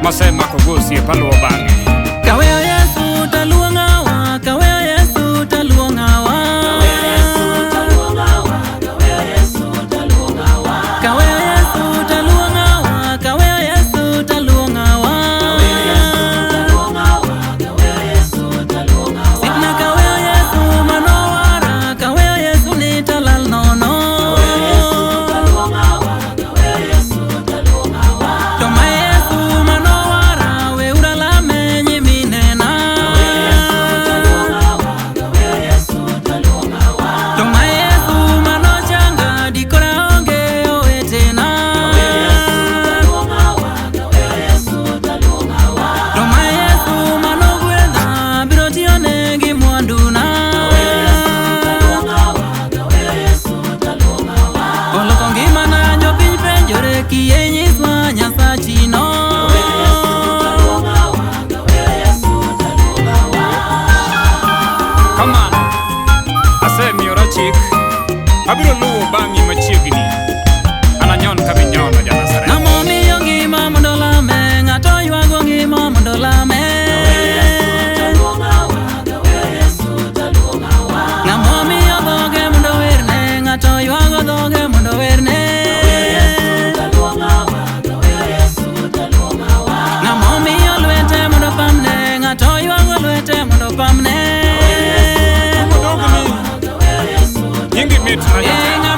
Masemako go osiepa luwo bang'e. Kaweyo Yesu taluo ng'awa, kaweyo Yesu taluo ng'awa. Kaweyo Yesu taluo ng'awa, kaweyo Yesu taluo ng'awa. Kaweyo Yesu taluo ng'awa, kaweyo Yesu taluo ng'awa. Sipna kaweyo Yesu manowara, kaweyo Yesu ni talal nono. To ma Yesu manowara, weuru alame nyiminena. To ma Yesu manochanga, dikoro aonge owetena. To ma Yesu manogwedha, biro tiyone gi mwanduna. Oloko ngimana jopiny penjore kiyie nyiswa Nyasachino. Kamano, asemiyora chik, abiro luwo bang'i machiegni. Ananyon kaminyono ja-Nazareth. Ng'ama omiyo ngima mondo olame, ng'ato ywago ngima mondo olame. Ng'ama omiyo dhoge mondo owerne, ng'ato ywago dhoge mondo owerne. Ng'ama omiyo lwete mondo opamne, ng'ato ywago lwete mondo opamne. Odogni, nyingi mit na Eh, jatelo.